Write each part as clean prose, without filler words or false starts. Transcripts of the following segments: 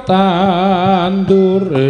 Tetandure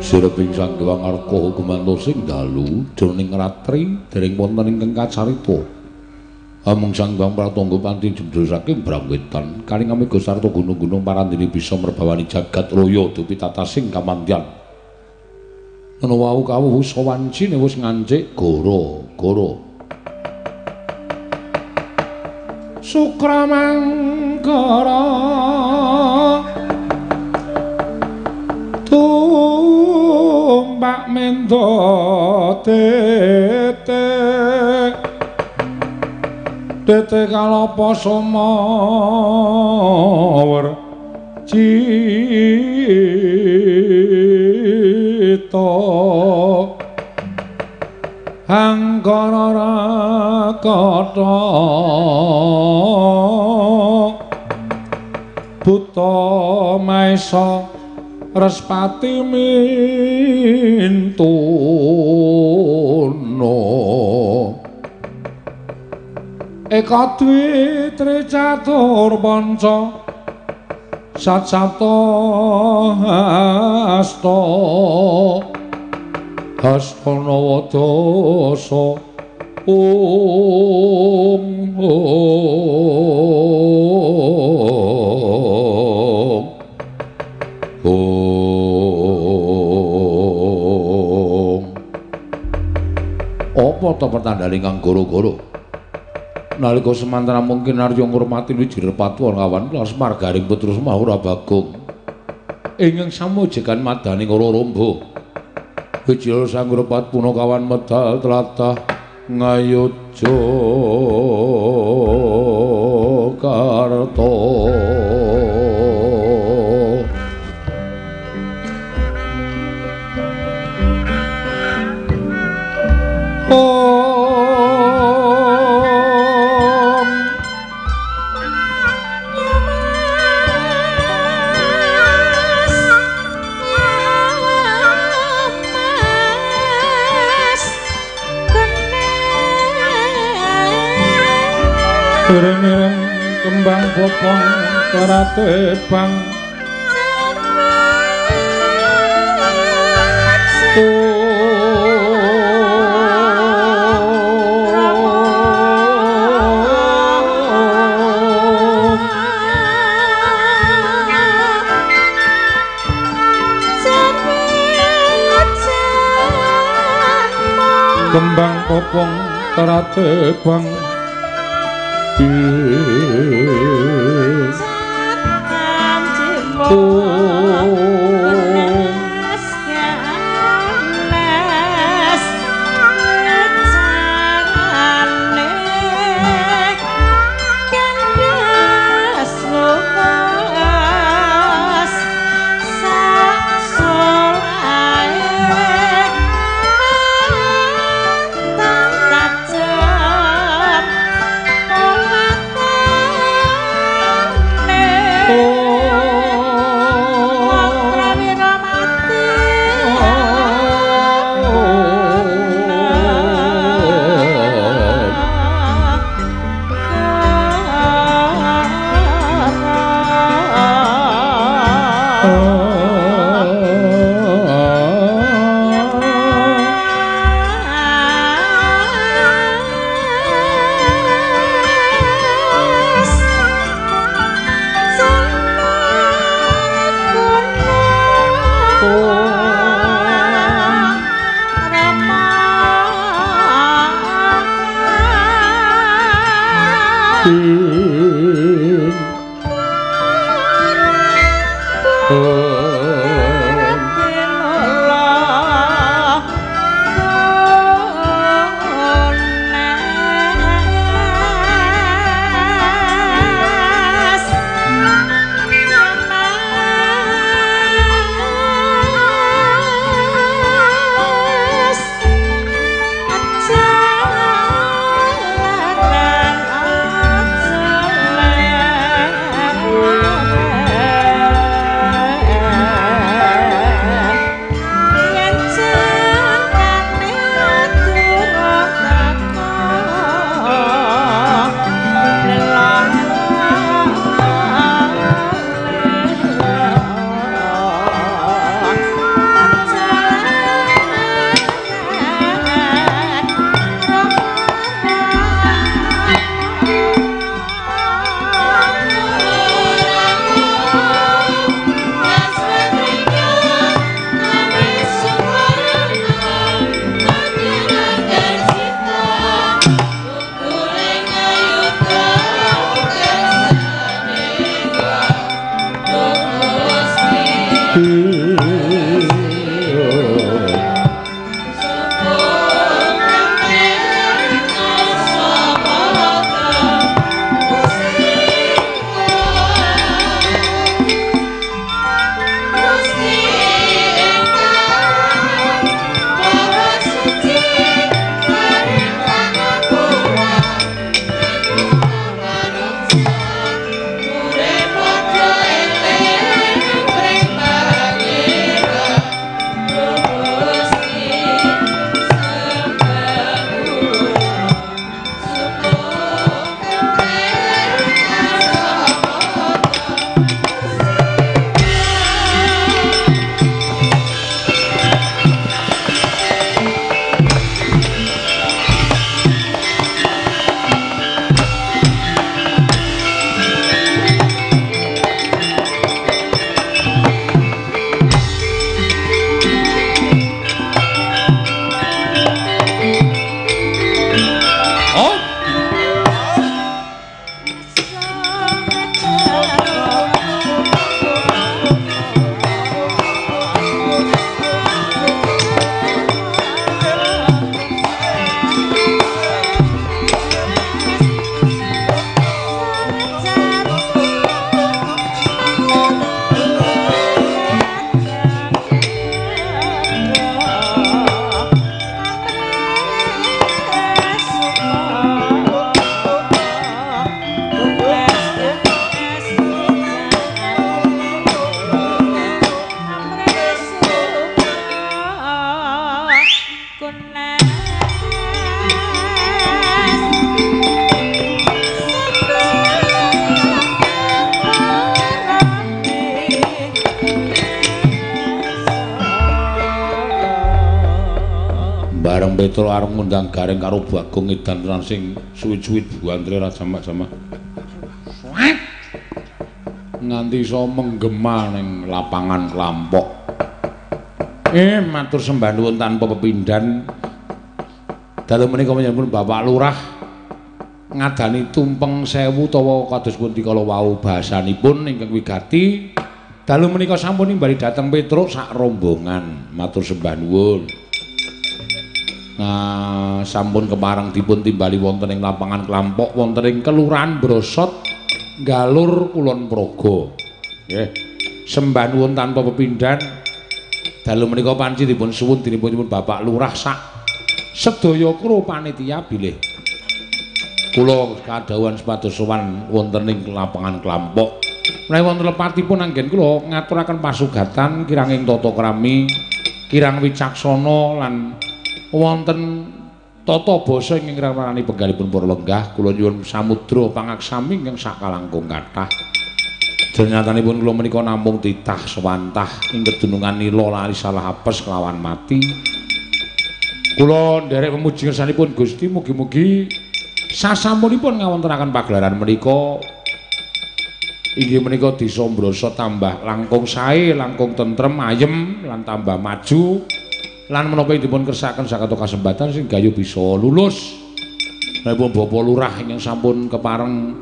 Sireping Sang Hyang Arka gumantos ing dalu jroning ratri dereng wonten ingkang kacarita. Amung Sang Hyang Pratangga panti jembrul saking Brangwetan kaling amega sarta gunung-gunung parandene bisa merbawani jagat raya dupi tatasing kamandyan. Ana wau kawuh sawancine wis ngancik goro-goro. Sukramanggara tumpak mendo tete tete kalapa sumawar cita angkara rakata buta maesa Respati mintono Eka dwi tri catur panca sat sapta hasta hasta nawa dasa om om. Apa ta pertandane kang goro-goro? Nalika semanten namung kinarya ngurmati Wiji Repatuan kawan kula Semar Garing Putra Semah ora Bagong. Ingkang samujikan madani Rara Rombo. Wijaya Sang Repat punakawan medal tlatah Ngayogyakarta. Mireng kembang bopong karatebang kembang popong karatebang Bareng Petro arep ngundang Gareng karo Bagong edan tenan sing suwit-suwit buantre ra jamak-jamak. Nganti iso menggema ning lapangan Klampok. Matur sembah nuwun tanpa pepindhan. Dalu menika panjenenganipun Bapak Lurah ngadani tumpeng 1000 utawa kados pundi kala wau bahasanipun ingkang wigati. Dalu menika sampun nimbali dhateng Petruk sak rombongan. Matur sembah nuwun. Nah, sampun kepareng dipun timbali wonten ing lapangan Klampok wonten ing Kelurahan Brosot Galur Kulon Progo. Nggih. Sembah nuwun tanpa pepindhan. Dalu menika panci dipun suwun dinipun Bapak Lurah sak sedaya kru panitia bilih kula kadhawuhan supados sowan wonten ing lapangan Klampok. Menawi wonten lepatipun anggen kula ngaturaken pasugatan kiranging tata krami, kirang wicaksana lan wonten tata basa ingkang ngrawani penggalipun para lenggah. Kula nyuwun samudra pangaksami ingkang sakalangkung kathah. Jenyatanipun kula menika namung titah sewantah ing kedunungan nila lali salah apes kelawan mati. Kula nderek memuji ngersanipun Gusti, mugi-mugi sasampunipun ngawontenaken pagelaran menika inggih menika desa Mbrosot tambah langkung sae, langkung tentrem, ayem lan tambah maju lan menapa ing dipun kersakaken sakato kasempatan sing gayuh bisa lulus. Menapa Bapak Lurah ingkang sampun kepareng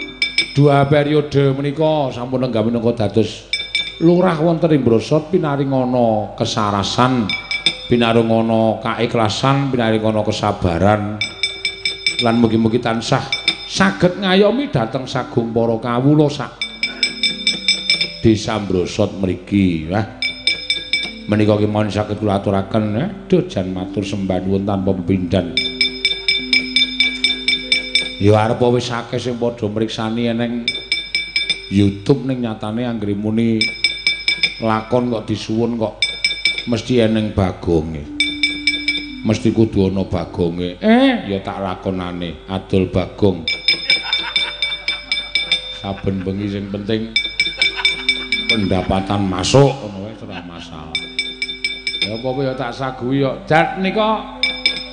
2 periode menika sampun lenggah minangka dados lurah wonten ing Mbrosot pinaringana kesarasan, pinaringana kaikhlasan, pinaringana kesabaran lan mugi-mugi tansah saged ngayomi dhateng sagung para kawula sak desa Mbrosot mriki. Wah, menika kemawon saged kula aturaken. Aduh, jan matur sembah nuwun tanpa pepindhan. Ya arep wis akeh sing padha mriksani eneng YouTube, ning nyatane anggere muni lakon kok disuwun kok mesti eneng bagonge. Mesti kudu ana bagonge. Ya tak lakonane adol bagong. Saben bengi sing penting pendapatan masuk ngono wae ora masalah. Ya apa-apa ya tak saguhi ya. Jan nika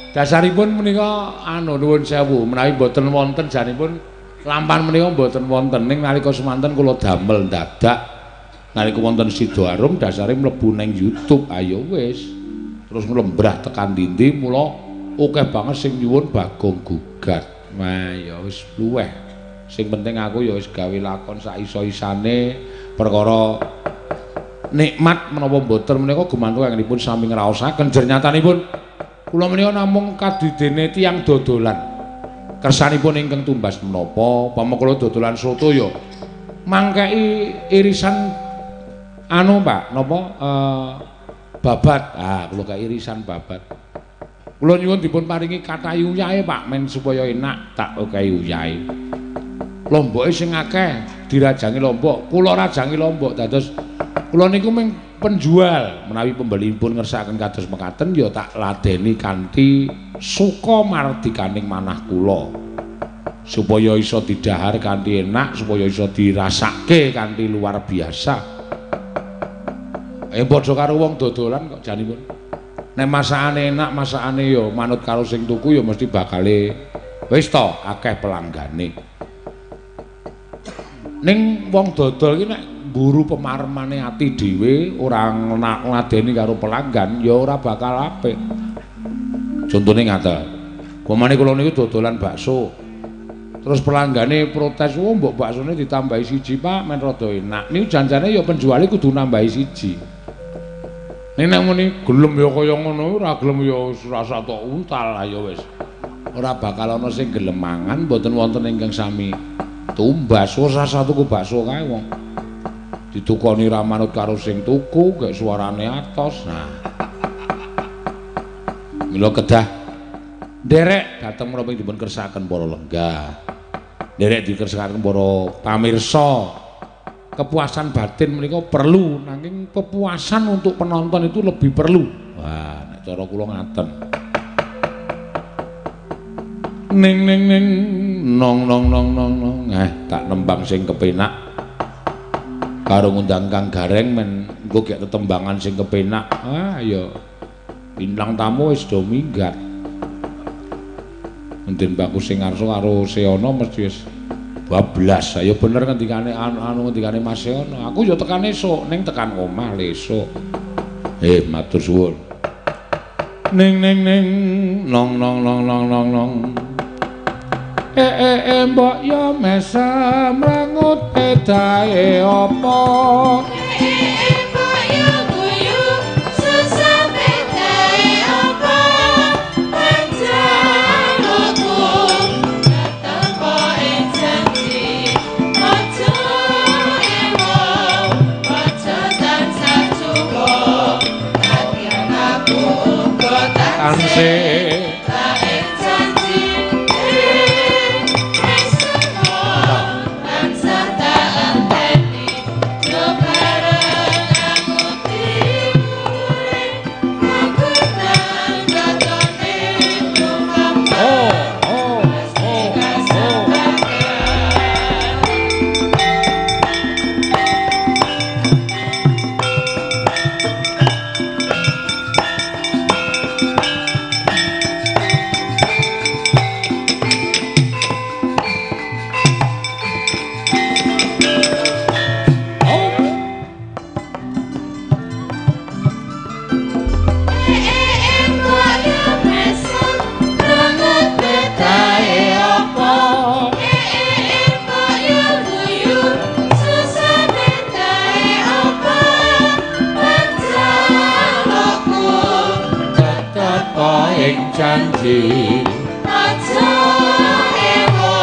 dasaripun menika anu nuwun sewu menawi mboten wonten janipun lampan menika mboten wonten ning nalika semanten kula damel dadak nalika wonten Sidoarum dasare mlebu ning YouTube ayo wis terus nglembrah tekan dindi mula akeh banget sing nyuwun Bagong gugat. Wah ya wis luweh. Sing penting aku ya wis gawe lakon sak iso-isane perkara nikmat menapa mboten menika gumantung anggenipun sami ngraosaken. Jernyatanipun kula menika namung kadidene tiyang dodolan. Kersanipun ingkang tumbas menapa, upama kula dodolan soto ya mangkeki irisan anu Pak, napa babat. Ah, kula kei irisan babat. Kula nyuwun dipun paringi kathah uyahe Pak, men supaya enak tak okehi uyahe. Lomboke sing akeh dirajangi lombok, kula rajangi lombok dados kula niku mung penjual. Menawi pembelipun ngersakaken kados mekaten ya tak ladeni kanthi suka mardikaning manah kula. Supaya iso didhahar kanthi enak, supaya iso dirasake kanthi luar biasa. Padha karo wong dodolan kok janipun. Nek masakane enak, masakane ya manut karo sing tuku ya mesti bakale wis to akeh pelanggane. Ning wong dodol iki nek mburu pemaremane ati dhewe ora ngladeni karo pelanggan ya ora bakal apik. Contone ngaten. Upamane kula niku dodolan bakso. Terus pelanggane protes, "Oh, mbok baksone ditambahi siji, Pak, men rada enak." Niku janjane ya penjuale kudu nambahi siji. Ning nek muni gelem ya kaya ngono, ora gelem ya ora usah tok untal, ya wis. Ora bakal ana sing gelem mangan, mboten wonten ingkang sami tumbas. Ora usah tuku bakso kae wong. Ditukoni ra manut karo sing tuku, gek suarane atos. Nah. Mila kedah nderek dhateng menapa dipun kersakaken para lenggah. Nderek dikersakaken para pamirsa. Kepuasan batin menika perlu, nanging kepuasan untuk penonton itu lebih perlu. Wah, nek cara kula ngaten. Ning ning ning nong nong nong nong nong. Tak nembang sing kepenak. Karo ngundang Kang Gareng men engko gek tetembangan sing kepenak. Ah ya bintang tamu wis do minggat. Enten Baku sing ngarsa karo Seana mesti wis bablas. Ya bener ngendikane anu ngendikane Mas Seana. Aku ya tekan esuk, ning tekan omah esuk. Matur suwun. Ning ning ning nong nong nong nong nong nong. Mbok yo mesem rangut edahe apa? Mbok yo guyu susah edahe apa? Panjalukku tepo ing janji aja ewo aja tansah cuwa latihan aku uga tansih. ing janji. Aja ewo,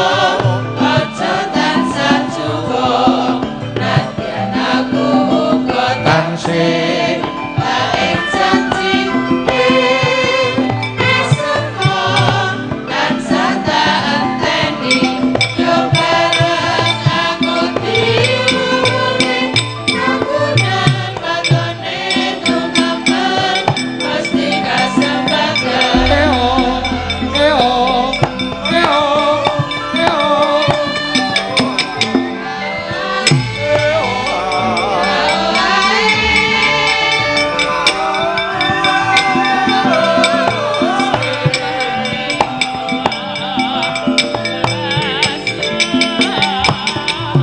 aja tansah cuwa, nadyan aku uga Tansih ing janji. Esuk tansah tak enteni, yo bareng aku diwuwuri, kagunan watone tumemen mesti kasembadan. Eo eo eo eo eo.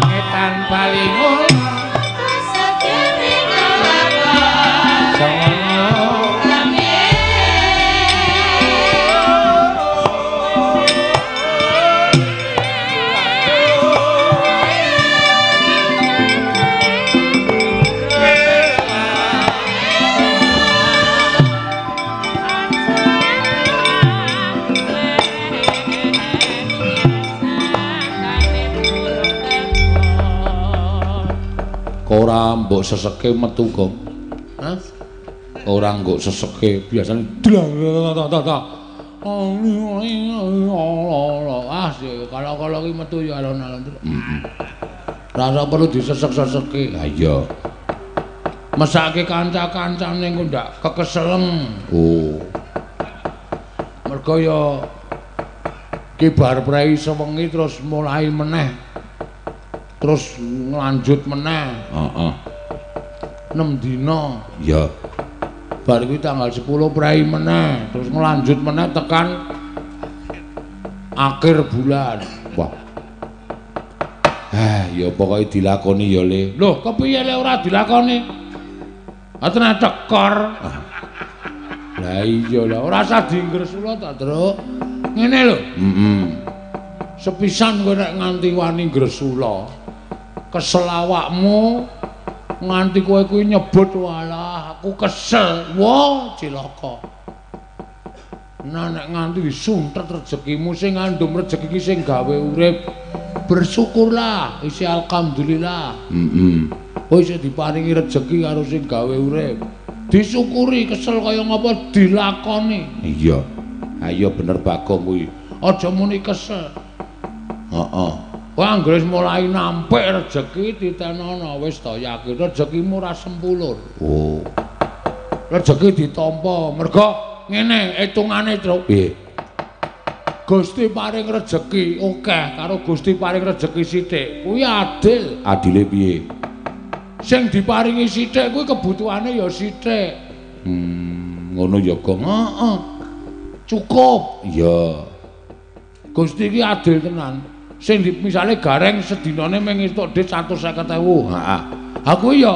Ngetan bali ngulon Jangan. Ora mbok seseke metu, Gong. Hah? Ora mbok seseke, biasane dlang. Ah, kala-kala ki metu ya alon-alon. Heeh. Ora perlu disesek-seseke. Ha iya. Mesake kanca-kancane engko ndak kekeseleng. Oh. Mergo ya ki bar prei sewengi terus mulai meneh. Terus nglanjut meneh. Heeh. 6 dina. Iya. Bar kuwi tanggal 10 prei meneh, terus nglanjut meneh tekan akhir bulan. Wah. Ah, ya pokoke dilakoni ya, Le. Loh, kepiye le ora dilakoni? Ah, tenan tekor. Lah iya lah, ora usah dinggresula ta, Truk. Ngene lho. Heeh. Sepisan kowe nek nganti wani ngresula, kesel awakmu nganti kowe kuwi nyebut walah aku kesel. Wah, cilaka. Nah nek nganti disuntet rezekimu, sing ngandum rejeki iki sing gawe urip, bersyukurlah, isih alhamdulillah. Heeh. Oh isih diparingi rejeki karo sing gawe urip. Disyukuri, kesel kaya ngapa dilakoni. Iya. Ha iya bener Bagong kuwi. Aja muni kesel. Heeh. Wah, anggere wis mulai nampik rejeki titenono wis to yakin rejekimu ora sempulur. Oh. Rejeki ditampa mergo ngene hitungane, Truk. Piye? Gusti paring rejeki akeh karo Gusti paring rejeki sithik. Kuwi adil. Adile piye? Sing diparingi sithik kuwi kebutuhane ya sithik. Ngono ya, Gong. Heeh. Cukup. Iya. Gusti iki adil tenan. Sing misale Gareng sedinane mung entuk dhuwit 150.000. Heeh. Ha kuwi ya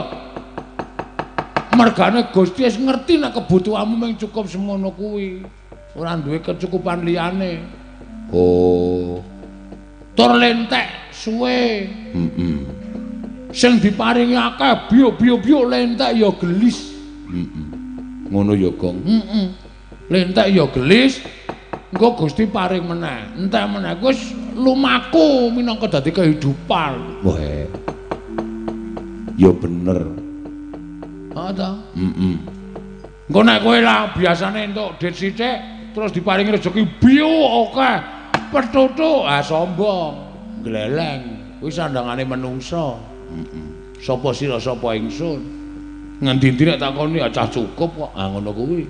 mergane Gusti wis ngerti nek kebutuhanmu mung cukup semono kuwi. Ora duwe kecukupan liyane. Oh. Tur lentek suwe. Heeh. Sing diparingi akeh biuk-biuk-biuk lentek ya gelis. Heeh. Ngono ya, Gong. Heeh. Lentek ya gelis. Engko Gusti paring meneh. Entek meneh wis lumaku minangka dadi kehidupan. Wah. Ya bener. Heeh ta? Heeh. Engko nek kowe lah biasane entuk dhuwit sithik terus diparingi rejeki biuk akeh. Pethuthuk ah sombong, gleleng. Kuwi sandangane menungsa. Heeh. Sapa sira sapa ingsun? Ngendi-endi nek takoni ah cah cukup kok. Ah ngono kuwi.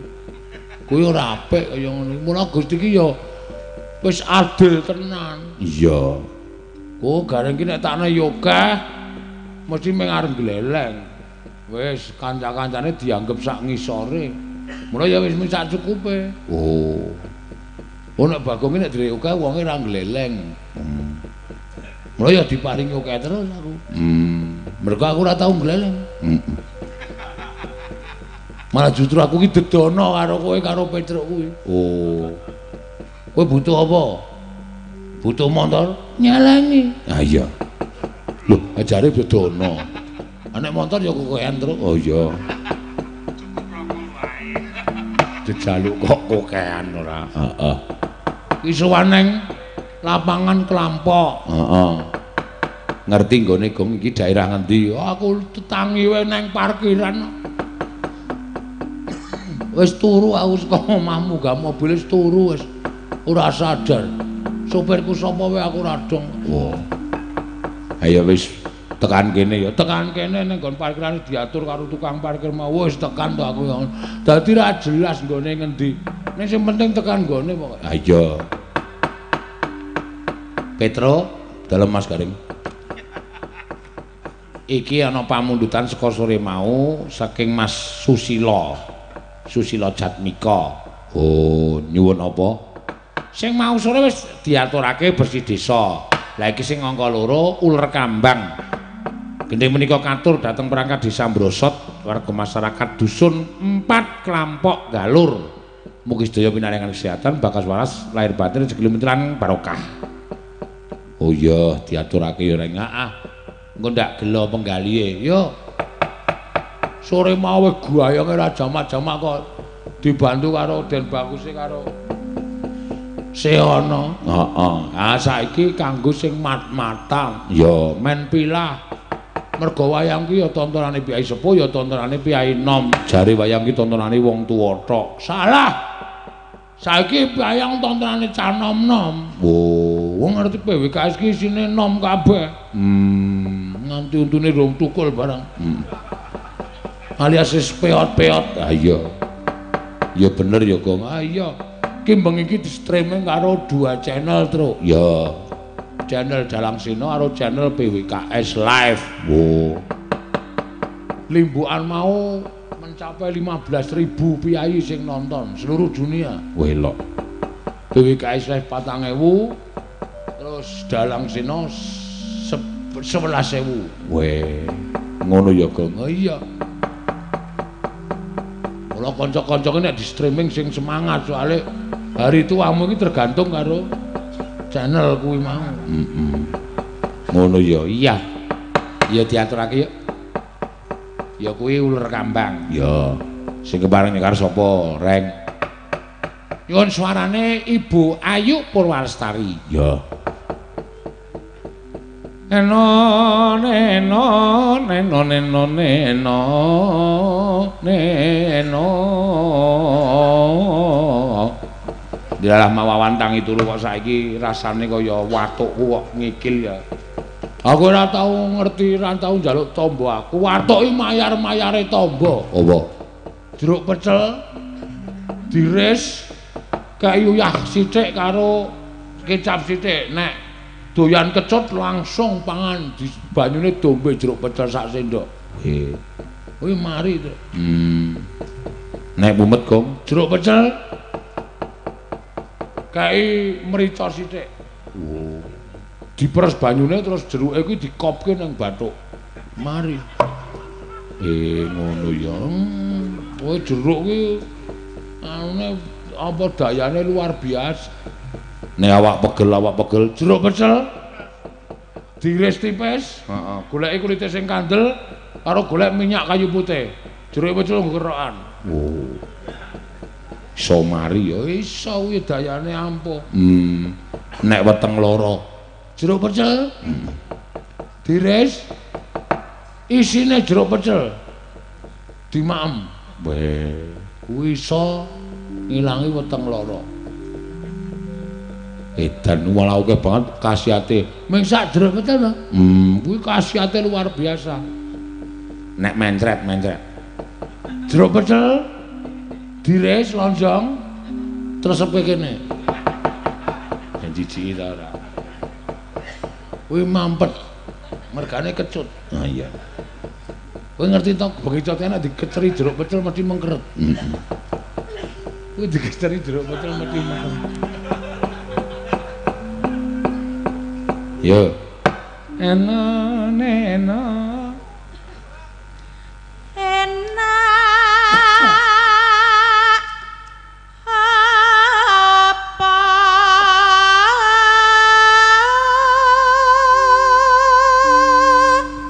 Kuwi ora apik kaya ngono. Mula Gusti iki ya wis adil tenan. Iya. Ku Gareng iki nek takne ya akeh mesti mung arep gleleng. Wis kanca-kancane dianggep sak ngisore. Mula ya wis mung sak cukupe. Oh. Oh nek Bagong iki nek dhewe akeh wonge ora gleleng. Mula ya diparingi akeh terus aku. Mergo aku ora tau gleleng. Malah justru aku ki dedono karo kowe karo Petruk kuwi. Oh. Kowe butuh apa? Butuh motor? Nyelengi. Ah iya. Lho, ajare dedono. Nek motor ya kokoen terus. Oh iya. Jejaluk kok kokean ora. Heeh. Iki sowan nang lapangan Klampok. Heeh. Ngerti nggone Gong iki daerah ngendi? Aku tetangi wae nang parkiran. Wis turu aku saka omahmu gak mobil wis turu wis. Ora sadar. Sopirku sapa wae aku ora dong. Wah. Ayo wis tekan kene ya, tekan kene ning nggon parkiran diatur karo tukang parkir mau wis tekan to aku. Dadi ra jelas nggone ngendi. Ning sing penting tekan nggone pokoke. Ha iya. Petro, dalem Mas Gareng. Iki ana pamundutan saka sore mau saking Mas Susilo. Susilo Jatmika. Oh, nyuwun apa? Sing mau sore wis diaturake bersih desa. Lah iki sing angka 2 uler kambang. Gendhing menika katur dhateng perangkat desa Brosot, warga masyarakat dusun 4 Klampok Galur. Mugi sedaya pinaringan kesehatan, bakas waras, lahir batin, rezeki lan barokah. Oh iya, diaturake ya reng. Ah, engko ndak gelo penggalihe. Yo. Sore mau guayange ra jamak-jamak kok dibantu karo Den Baguse karo Seana. Heeh. Ah saiki kanggo sing mat-matan. Ya, men pilah. Mergo wayang ki ya tontonane piyai sepuh ya tontonane piyai nom. Jare wayang ki tontonane wong tuwa tok. Salah. Saiki wayang tontonane cah nom-nom. Oh, wong ngerti PWKS ki isine nom kabeh. Nganti untune rong tukul barang. Alias wis peot-peot. Ah iya. Ya bener ya, Gong. Ah iya. Ki bengi iki di streaming karo 2 channel, Truk. Ya. Channel Dalang Seno karo channel PWKS Live. Wo. Limbukan mau mencapai 15.000 piyai sing nonton seluruh dunia. Welok. PWKS Live 4.000, terus Dalang Seno 11.000. Weh, ngono ya, Gong. Oh iya. Mula kanca-kanca nek di streaming sing semangat soalnya hari tuamu iki tergantung karo channel kuwi mau. Ngono ya. Iya. Ya diaturake yuk. Ya kuwi uler kambang. Ya. Sing kepareng nyekar sapa, Reng? Nyuwun suarane Ibu Ayu Purwalestari. Ya. Eno neno neno neno neno neno. Dilalah mawawan tangi turu kok saiki rasane kaya watukku kok ngikil ya. Aku ora tau ngerti, ora tau njaluk tombo aku. Watuk iki mayar-mayare tombo. Apa? Jeruk pecel diris kei uyah sithik karo kecap sithik. Nek doyan kecut langsung pangan di banyune dombe jeruk pecel sak sendok. Nggih. Kuwi mari to. Nek mumet, Gong, jeruk pecel kei merica sithik. Oh. Diperes banyune terus jeruke kuwi dikopke nang bathuk. Mari. Ngono ya. Kowe jeruk kuwi anune apa dayane luar biasa. Nek awak pegel jeruk pecel diiris tipis, heeh, goleki kulite sing kandel karo golek minyak kayu putih. Jeruk pecel nggo kerokan. Oh. Iso mari ya iso kuwi dayane ampuh. Nek weteng lara, jeruk pecel diiris isine jeruk pecel dimaem. Weh, kuwi iso ngilangi weteng lara. Edan malah akeh banget khasiate. Ming sak jeruk pecel to. Kuwi khasiate luar biasa. Nek mencret. Jeruk pecel diiris lonjong terus sepe kene. Yen jijiki ta ora. Kuwi mampet. Mergane kecut. Ah iya. Kowe ngerti to bengi cote nek dikeceri jeruk pecel mesti mengkeret. Kuwi dikeceri jeruk pecel mesti mengkeret. Yo. Eno neno enak apa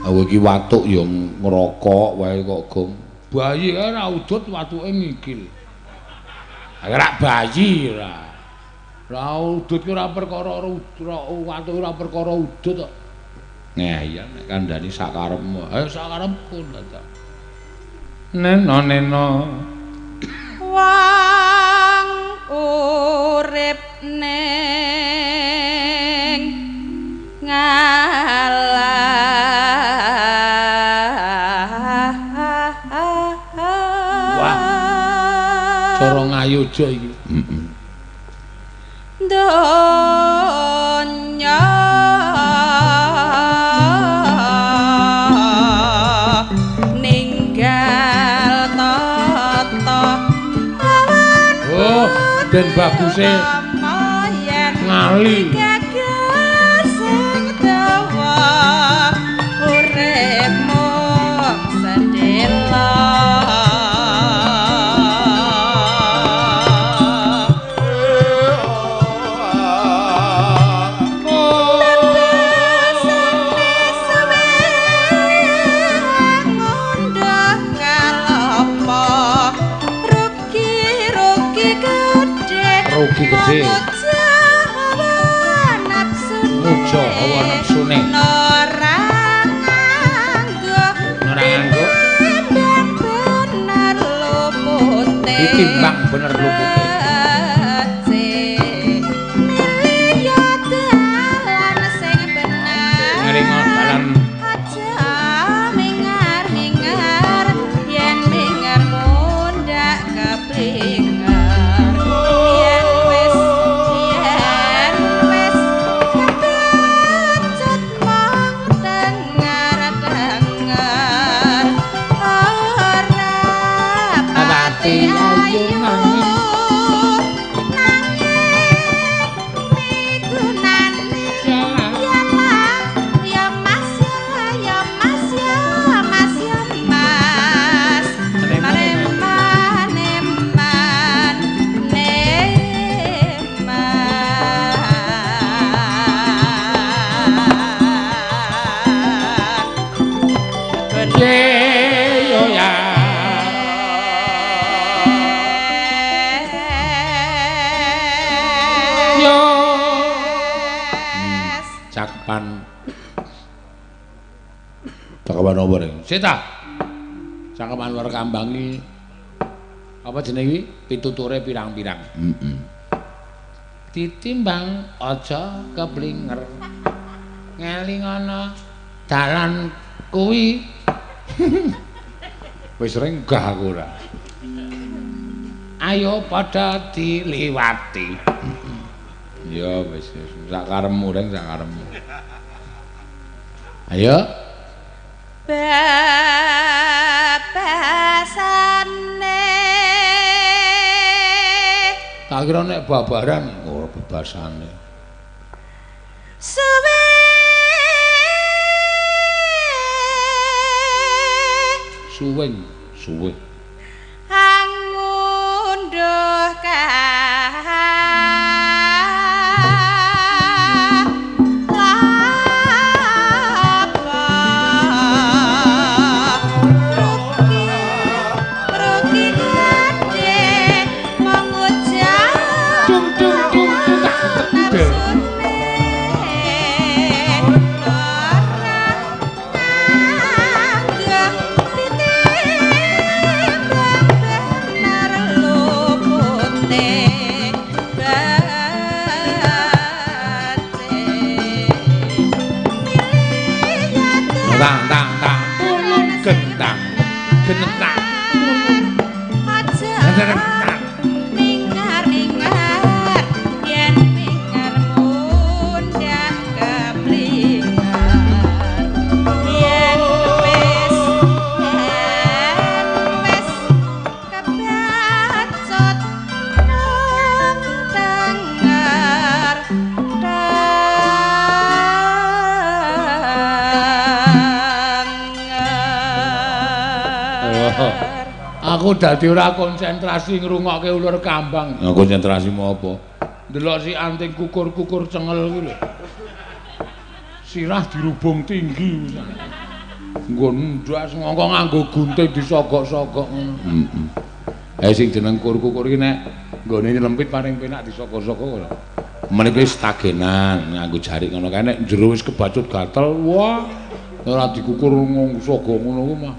aku iki watuk ya ngrokok wae kok, Gong. Bayi ora udut watuke ngikil. Ora bayi ora. Ora udut ki ora perkara watu ora perkara udut kok. Ngeyel nek kandhani sakarepmu. Ayo sakarepku dadak. Neno neno. Wong urip ning ngalah. Wah. Cara ngayoja iki. Heeh. Donya ninggal tata. Oh, den baguse ngali. Gagas sing dawa urip mung sedhela. Rugi gede. Muja hawa nafsune. Ora nganggo. Ora nganggo. Bener lupute. Ditimbang bener lupute. Milih dalan sing bener. Ngiringo dalan. Aja mingar-mingar yen mingar mundak keblinger. Yen wis kebacut mung dengar-dengar ora pati ayu nanging migunane ya lah ya mas ya mas ya mas ya mas Eman eman neman. Ye yo ya. Yo. Cakepan. Cakepan apa reng? Sita. Cakepan Lor Kambang iki apa jenenge iki? Pituture pirang-pirang. Heeh. Ditimbang aja keblinger. Ngelingono dalan kuwi. Wis renggah aku ora. Ayo padha diliwati. Ya wis sak karepmu reng sak karepmu. Ayo. Babasane. Tak kira nek babaran ora bebasane. Suwe suweng suwe angunduh kalapa rugi rugi gedhe mung ujah dung dung dung dung tak tegel. Nafsune ora nganggo titimbang bener lupute bace milih Tang tang tang tulung gendang genetang aja genetang. Mingar-mingar yen mingar mundak keblinger yen wis kebacut nang tenger tenger. Aku dadi ora konsentrasi ngrungokke Ulur Kambang. Nah, konsentrasimu apa? Ndelok si anting kukur-kukur cengel kuwi lho. Sirah dirubung tinggi. Nggon ndas ngongko nganggo gunting disogok-sogok ngono. Heeh. Sing jeneng kukur-kukur iki nek Nggone nyelempit paling penak disogo-sogo. Menika wis tagenan nganggo jarik ngono kae nek jero wis kebacut gatel, wah ora dikukur sogo ngono ku mah.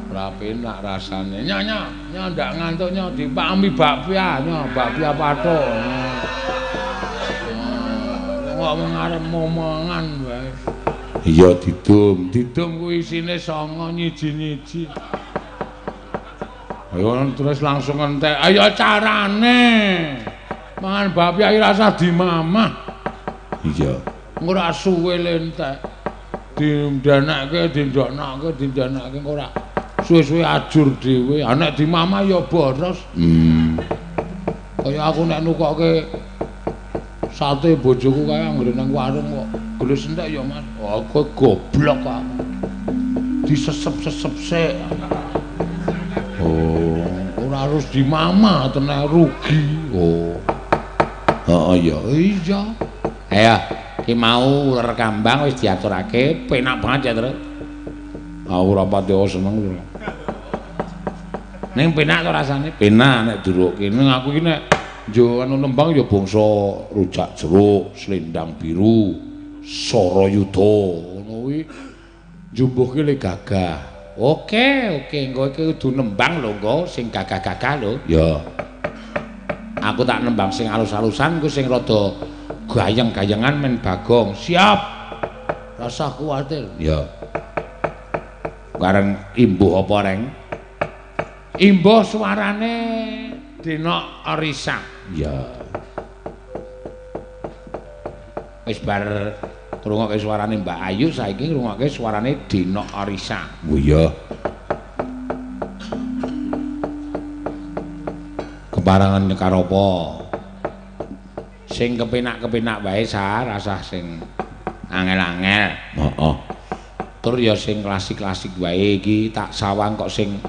Ora penak rasane. Nyo nyo, nyo ndak ngantuk nyo dipami bakpia, nyo bakpia pathuk. Kok ngarep momongan wae. Iya didum, didum kuwi isine 9 nyiji-nyiji. Ayo terus langsung entek. Ayo carane. Mangan bakpia iki rasah dimamah. Iya. Ora suwe entek. Dindanake, dindoknake, dindanake ora suwe-suwe ajur dhewe. Ha nek dimamah ya boros. Kaya aku nek nukokke sate bojoku kae anggere nang warung kok gelis entek ya Mas. Oh, kowe goblok aku. Disesep-sesep sik. Oh, ora harus dimamah teneh rugi. Oh. Heeh ya. Iya. Ayo, ki mau uler kambang wis diaturake, penak banget ya, Tru. Aku ora pati seneng ora. Ning penak to rasane? Penak nek durukke. Ning aku iki nek njo anu nembang ya bangsa rujak jeruk, selendang biru, Sarayuda ngono kuwi njumbuhke le gagah. Oke, oke, engko iki kudu nembang lho engko sing gagah-gagah lho. Ya. Aku tak nembang sing alus-alusan, engko sing rada gayeng-gayengan men Bagong. Siap. Rasah kuwatir. Ya. Bareng imbuh apa, Reng? Imbuh suarane Denok Orisa. Ya. Wis bar ngrungokke suarane Mbak Ayu, saiki ngrungokke suarane Denok Orisa. Oh iya. Keparangan karo apa? Sing kepenak-kepenak wae sa, rasah sing angel-angel. Heeh. Tur ya sing klasik-klasik wae iki tak sawang kok sing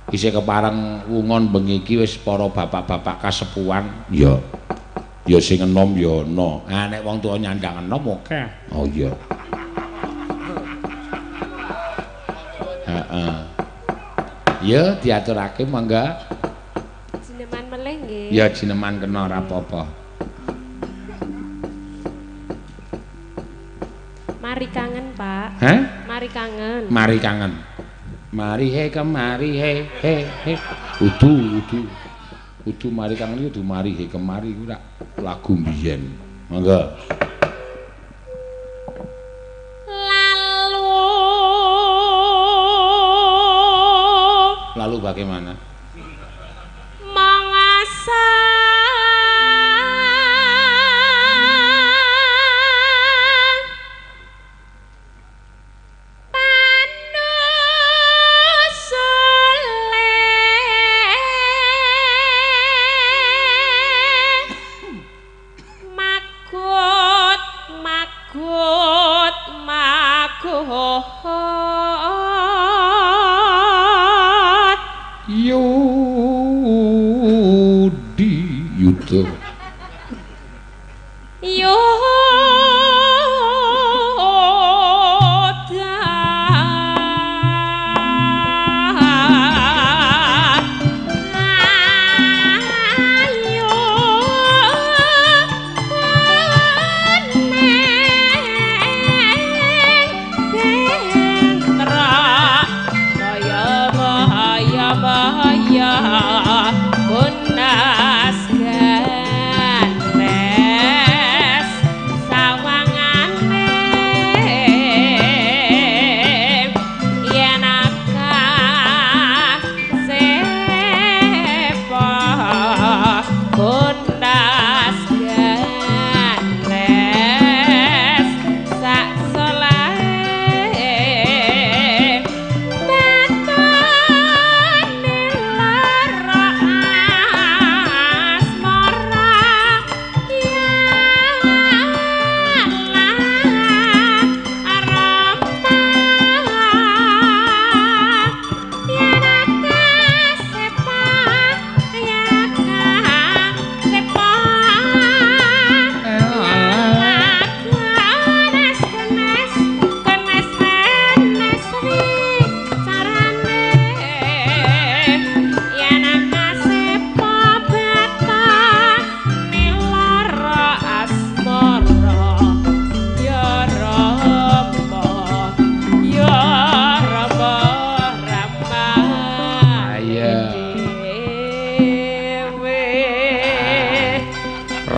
isih kepareng wungon bengi iki wis para bapak-bapak kasepuhan. Ya. Ya sing enom ya ana. Ah nek wong tuwa nyandang enom akeh. Oh iya. Heeh. Ya diaturake mangga. Jineman melih nggih. Ya jineman kena ora apa-apa. Mari kangen, Pak. Hah? Mari kangen. Mari kangen. Mari he kemari he he he. Udu udu. Udu mari kangen iki udu mari he kemari kuwi rak lagu mbiyen. Monggo. Lalu Lalu bagaimana? Mangasa Yudi Yuda Yoda ayo neng bentra kaya bahaya bahaya kunas gandeng.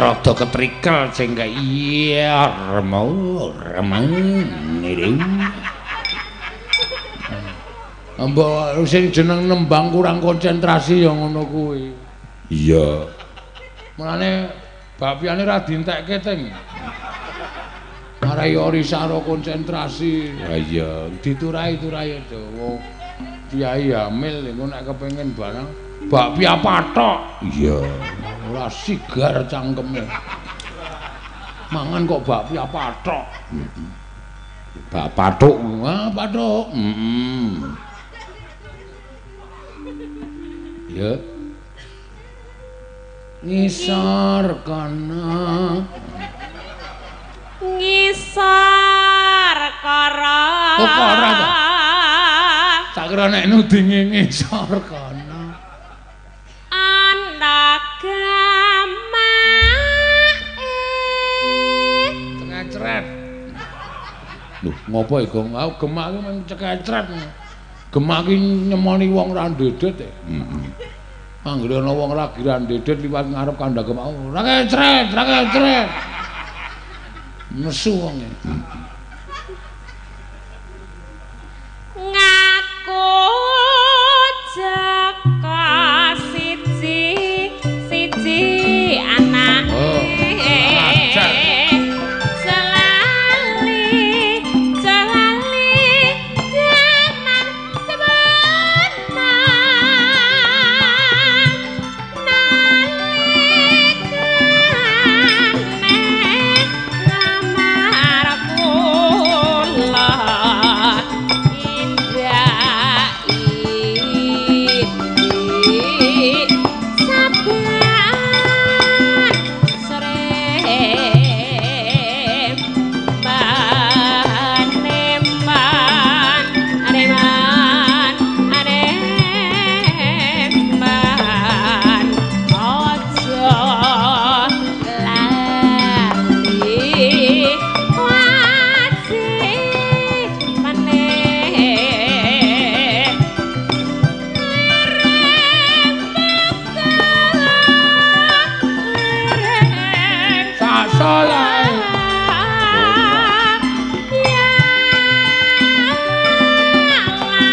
Rada ketrikel sing iya remo remeng. Mbok sing jeneng nembang kurang konsentrasi ya ngono kuwi. Iya. Mulane bakpiane ra dientekke teng. Marai ora saro konsentrasi. Ha iya, diturai-turai aja wong kiai hamil engko nek kepengin barang bakpia pathok. Iya, ora sigar cangkeme. Mangan kok bakpia pathok. Bak pathuk, ah pathuk. Heeh. Ya. Ngisor kono. Ngisor kara. Oh, kara ta. Tak kira nek nudinge ngisor kono. Ana gamake. Cekecret. Lho, ngopo iki, Gong? Aku gemak iki mung cekecret. Gemak iki nyemoni wong ra ndedet. Heeh. Anggere ana wong lagi ra ndedet liwat ngarep kandhang gemak, ora kecret, ora kecret. Nesu wonge. Ngaku jaka siji siji anake. Oh, Selali selali jaman sebenang nalikane ngamar kula indah indi sabar srem paneman aneman aneman aja lali wajibane lereng buka lereng Sasolae. Ya Allah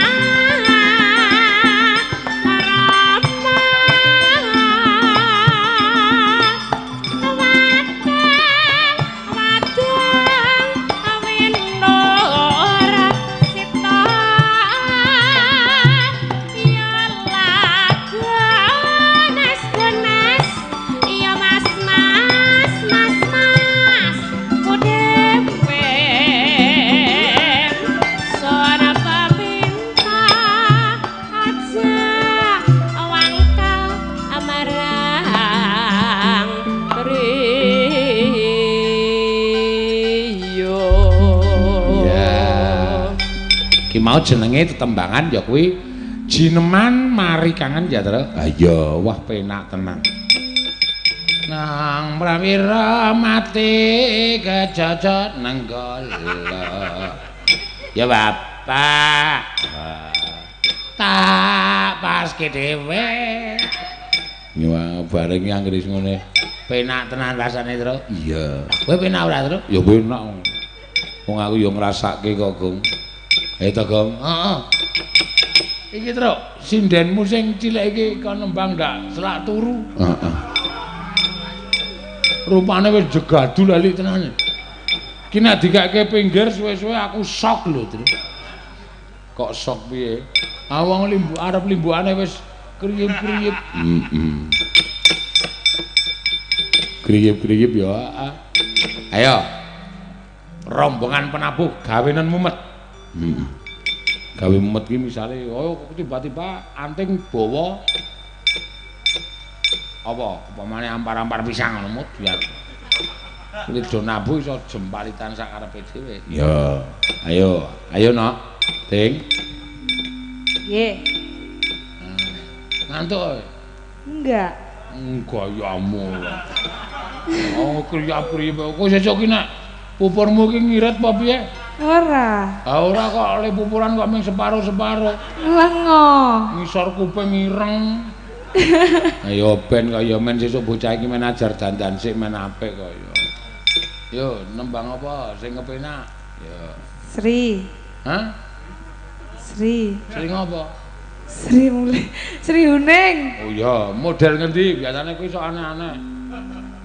Rama wadang wadang winora sita ya lagones gones ya mas mas mas mas kudewe sora paminta aja wangkal amarang priyo. Ya. Ki mau jenenge tetembangan ya kuwi Jineman Mari Kangen ya, Tru. Ha iya, wah penak tenan. Nang prawira mati kejajat nenggala. Ya bapak. Tak paske dhewe. Wah, bareng anggere ngene. Penak tenan rasane, Tru. Iya. Kowe penak ora, Tru? Ya penak. Wong aku ya ngrasake kok, Gong. To, Gong. Heeh. Iki, Tru, sindenmu sing cilik iki kon nembang ndak selak turu. Heeh. Rupane wis jegadu lali tenan. Ki nek dikake pinggir suwe-suwe aku sok lho, Tru. Kok sok piye? Ah wong limbu arep limbukane wis kriyip-kriyip. Heeh. Kriyip-kriyip ya. Ayo. Rombongan penabuh gawenan mumet. Heeh. Gawe mumet ki misale oh tiba-tiba anting bawa apa upamane ampar-ampar pisang ngono mut biar kuwi do nabuh iso jempalitan sak karepe dhewe. Ya, ayo, ayo nok. Ding. Nggih. Ngantuk kowe? Enggak. Gayamu. Oh, kriyap-kriyip. Kowe sesuk ki nek pupurmu ki ngirit apa piye? Ora. Ha ora kok oleh pupuran kok mung separo-separo. Lengo. Ngisor kuping ireng. Ayo ben kaya men sesuk bocah iki men ajar dandan sik men apik kaya. Yo nembang apa sing kepenak? Yo. Sri. Hah? Sri. Sri ngopo? Sri mulai. Sri Huning. Oh iya, model ngendi? Biasane kuwi sok aneh-aneh.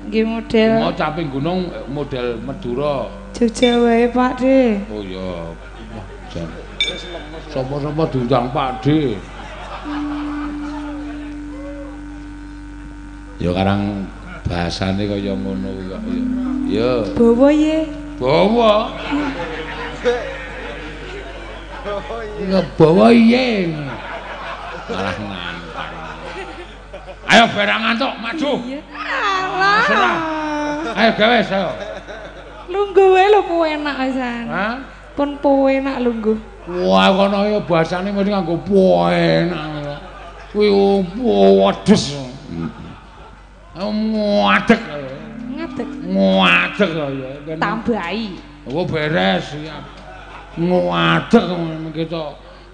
Nggih model. Mau caping gunung model Madura. Jogja wae Pak De. Oh iya. Wah, jan. Sapa-sapa diundang Pak De. Ya karang bahasane kaya ngono kuwi kok ya. Ya. Bawa ye. Bawa. Ngebawa iye. Malah nantang. Ayo barang ngantuk maju. Alah. Serah. Ayo gawe ayo. Lungguh wae lho enak pisan. Hah? Pun enak lungguh. Wah kono ya bahasane mesti nganggo enak. Kuwi wedes. Ngadeg. Ngadeg. Ngadeg ya. Tambahi. Oh beres siap. Ngadeg kita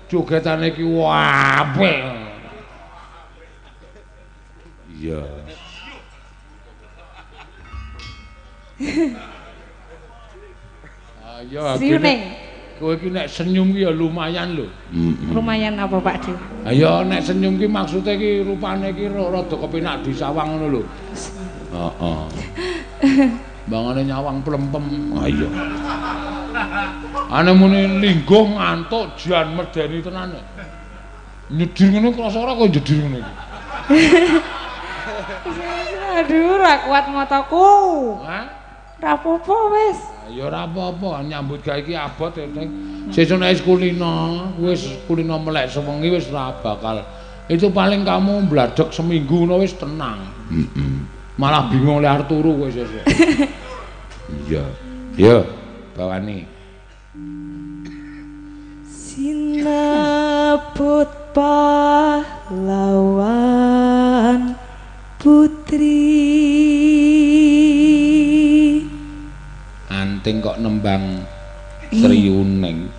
jogetane iki apik. Iya. Ayo kowe iki nek senyum ki ya lumayan lho. Lumayan apa Pak De? Ayo nek senyum ki maksude ki rupane ki rada kepenak disawang ngono lho. Heeh. Bangane nyawang plempem. Ha iya. Ane muni lingguh ngantuk jan medeni tenan. Nyedir ngene krasa ora kok nyedir ngene iki. Aduh, ra kuat mataku. Hah? Ra apa-apa wis. Ya ora apa-apa, nyambut gawe iki abot ya, Teng. Sesuk nek wis kulino, wis kulino melek sewengi wis ora bakal. Itu paling kamu mbladek seminggu ngono wis tenang. Heeh. Malah bingung le arep turu kowe sesuk. Iya. Yo, bawani. Sinebut pahlawan putri. Anting kok nembang Sri Huning.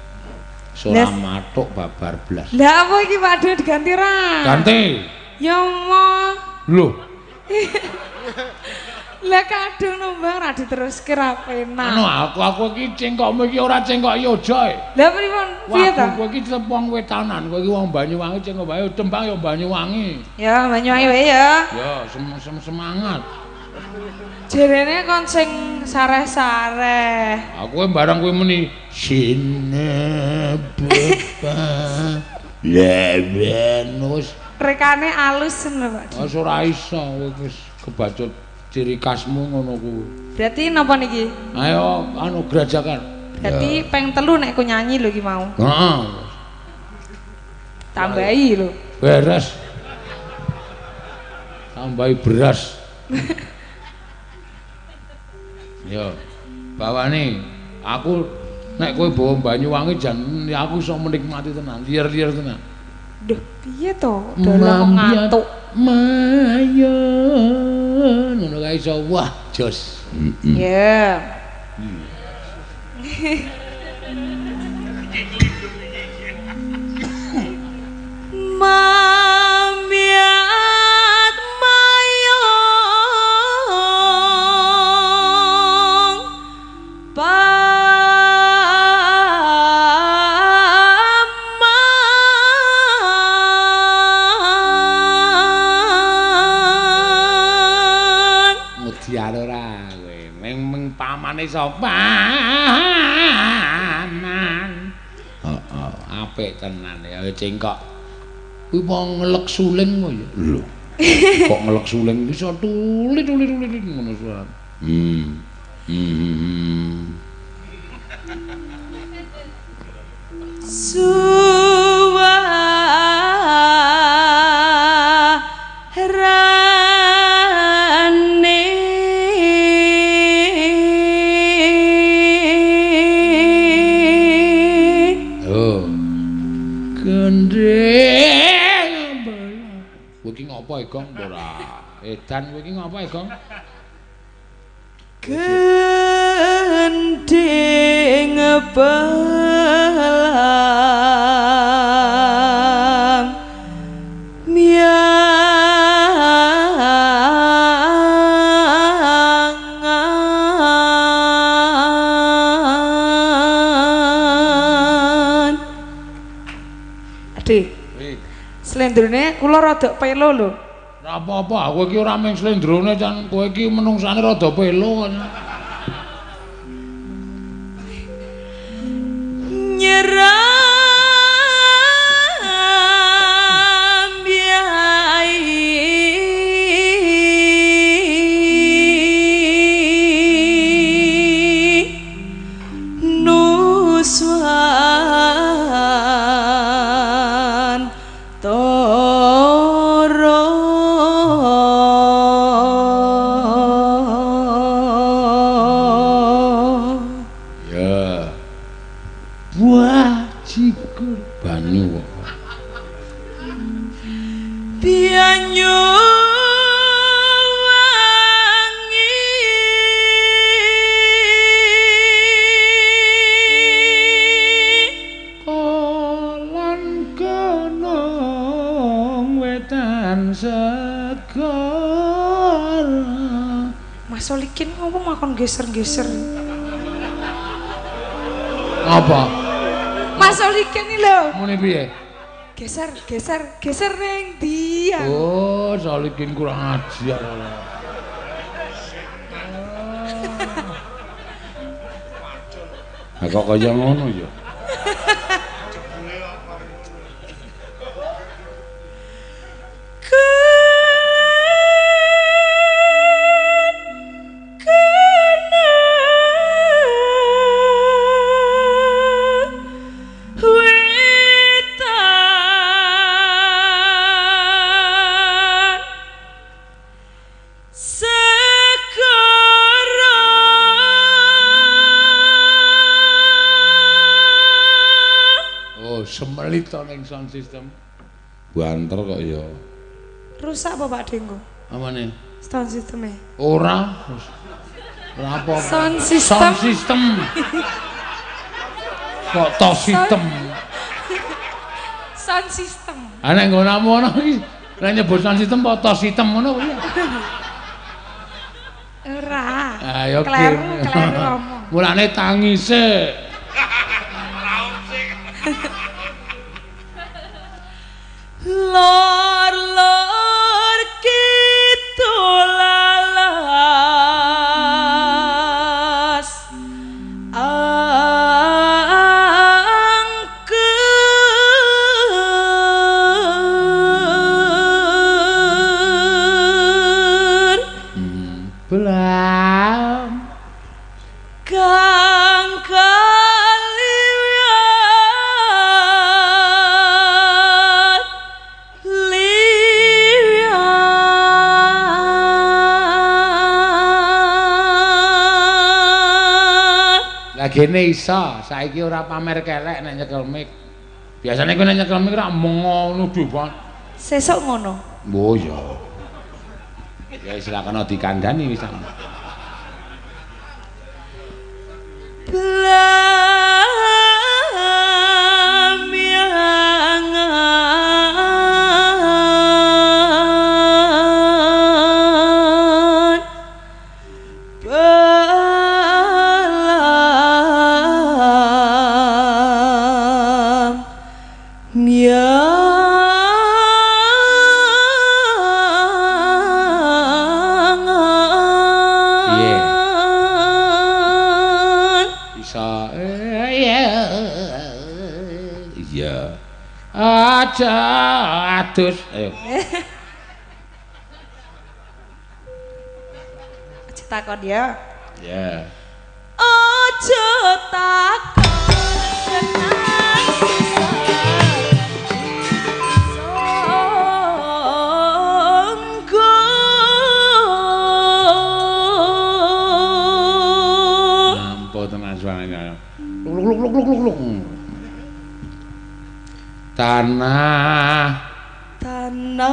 Ora mathuk babar blas. Lah apa iki Pak De diganti ra? Ganti. Ya Allah. Lho. Lah kadung nembang ra diteruske ra penak. Anu aku iki cengkokmu iki ora cengkok Yoja e. Lah pripun? Piye ta? Kowe iki wong wetanan, kowe iki wong Banyuwangi cengkok wae tembang ya Banyuwangi. Ya Banyuwangi wae ya. Ya semangat. Jerene kon sing sareh-sareh. Aku barang kowe muni sinebut lewen wis. Rekane alus lho Pak. Wis ora iso wis kebacut ciri khasmu ngono kuwi. Berarti napa niki? Ayo anu grajakan. Berarti peng 3 nek ku nyanyi lho iki mau. Heeh. Tambahi lho. Beres. Tambahi beras. Yo, bawane aku nek kowe bawa Banyuwangi jan aku iso menikmati tenan, liar-liar tenan. Duh, piye to? Dalah kok ngantuk. Mayon ngono kae iso wah jos. Ya. Mamiat mayong paman Mudian ora kowe meng pamane sapa? Paman. Heeh, apik tenan ya cengkok. Kuwi wong ngelek suling kok ya. Lho. Kok ngelek suling iso tuli-tuli ngono suara. Suwarane Oh. Gendeng. Kowe iki ngopo Egong? Ora. Edan kowe iki ngopo Egong? Gending belang miat Slendrone kula rada pelo lho. Ora apa-apa, kowe iki ora mung slendrone can kowe iki menungsane rada pelo. Nyeram Solikin ngomong makon geser-geser. Apa? Mas Solikin iki lho. Muni piye? Geser, geser, geser ning ndi? Oh, Solikin kurang ajar. Lah kok kaya ngono ya? Semelit to ning sound system. Banter kok ya. Rusak apa Pak Denggo? Apane? Sound system-e. Ora. Ora apa-apa. Sound system. Sound system. Kok to system. Sound system. Ah nek nggonamu ngono iki nek nyebut sound system apa to system ngono kuwi. Ora. Ayo kleru, kleru ngomong. Mulane tangise. Lor lor kidul alas angker belam kang Gene iso, saiki ora pamer kelek nek nyekel mic. Biasane kowe nek nyekel mic ora ngono dhewe. Sesuk ngono. Oh iya. Ya wis lah kena dikandani wis. Aja adus. Ayo. Aja takon ya. Ya. Aja takon kenang susah. Songgo. Ampun tenan suaranya. Luk luk luk luk luk luk. Tanah tanah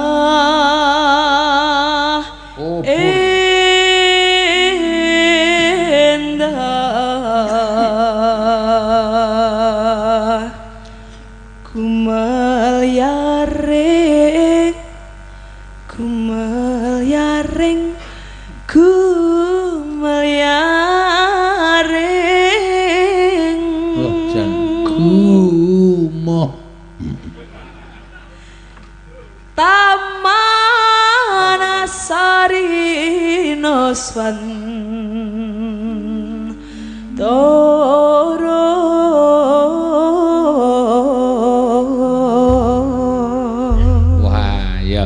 kubur indah kumelyaring kumelyaring kumelyaring. Oh jan gumoh. Taman Asari Noswan Toro. Wah, ya.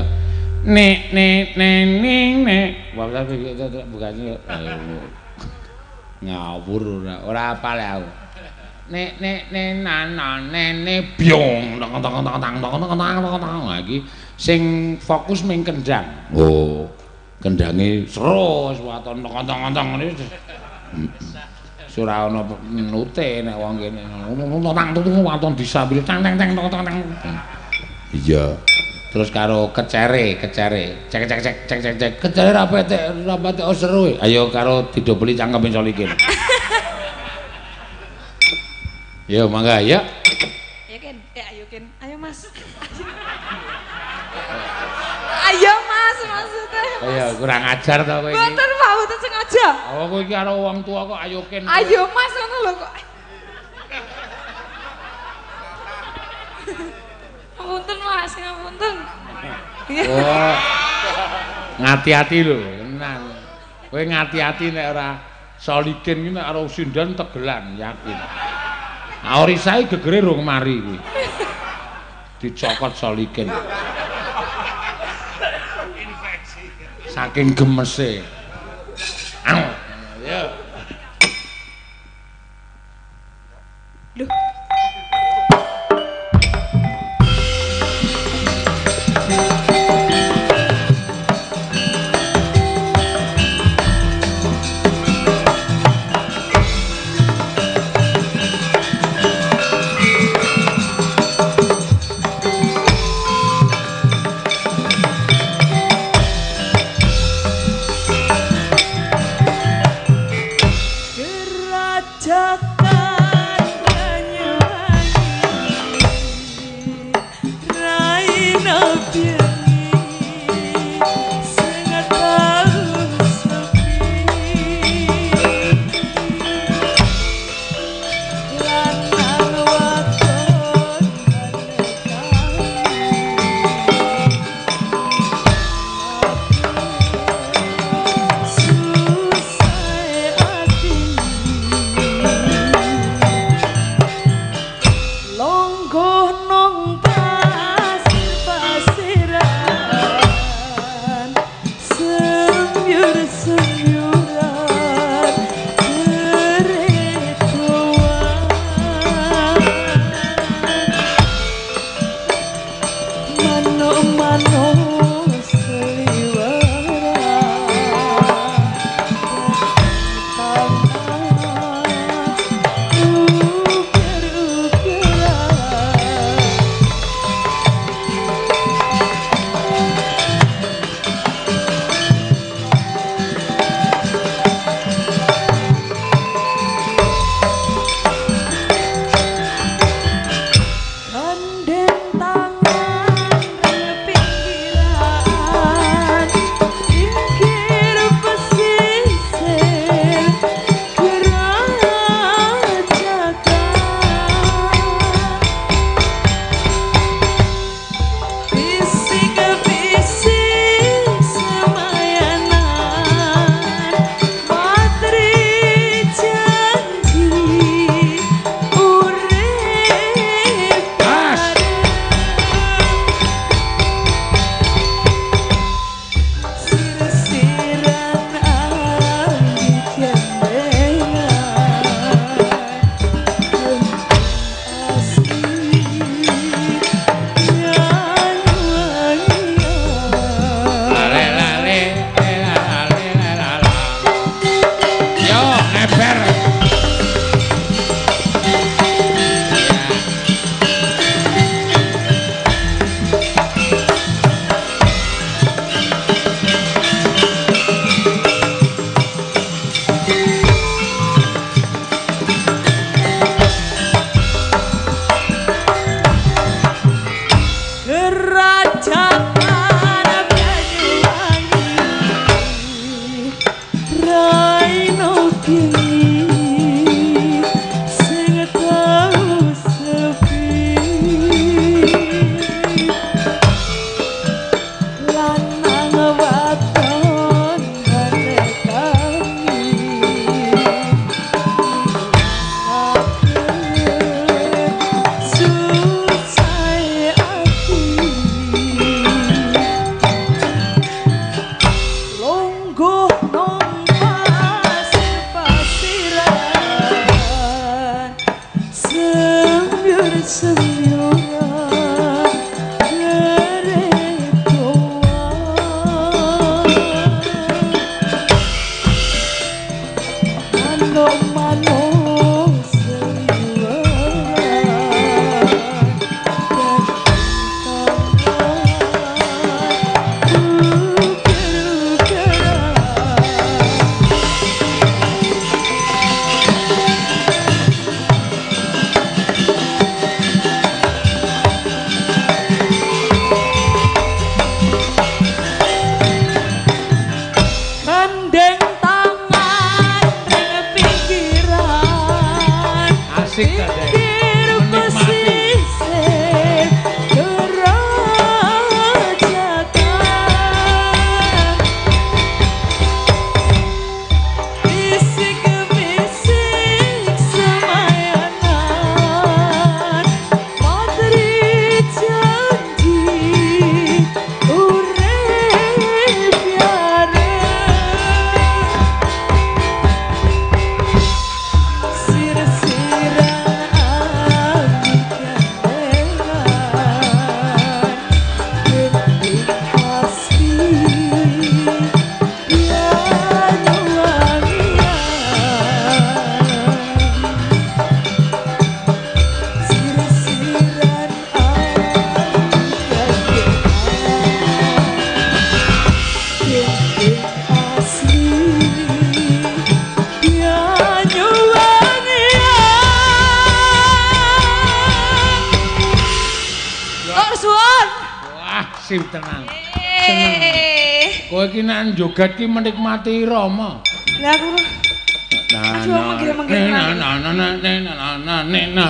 Nek nek nek nek nek. Wah, bukannya ngawur ora ora apal aku. Nek nek nek na na ne byong tang tang tang tang tang tang tang tang. Lah iki sing fokus ming kendang. Oh, kendange seru wis waton tang tang tang ngene. Ora ana nute nek wong kene. Tang tang waton disambil tang tang tang tang tang. Iya. Terus karo kecere, kecere. Cek cek cek cek cek cek. Kecere ra petek, ra patek seru. Ayo karo didobeli cangkeme Solikin. Yo mangga ya. Ayo Ken, ayo Ken. Ayo Mas. Ayo Mas maksudnya. Ayo kurang ajar to kowe iki. Mboten Pak, mboten sengaja. Oh kowe iki karo wong tua kok ayo Ken. Ayo Mas ngono lho kok. Ngapunten Mas, ngapunten. Oh. Ngati-ati lho, tenan. Kowe ngati-ati nek ora Solikin iki nek karo sinden tegelan yakin. Orisae gegere rung mari kuwi. Dicokot Solikin. Infeksi. Saking gemese. Au. Ya. Loh. Gerajakan Banyuwangi Raina Biangi sing tau sepi lanang wadon susah ati longgo nong pasir-pasiran semyur-semyuran keretoan manuk-manuk seliweran tanah ukir-ukiran. Gandeng tangan reng pinggiran sip tenan. Seneng. Kowe iki nek joget ki menikmati irama. Lah aku na na.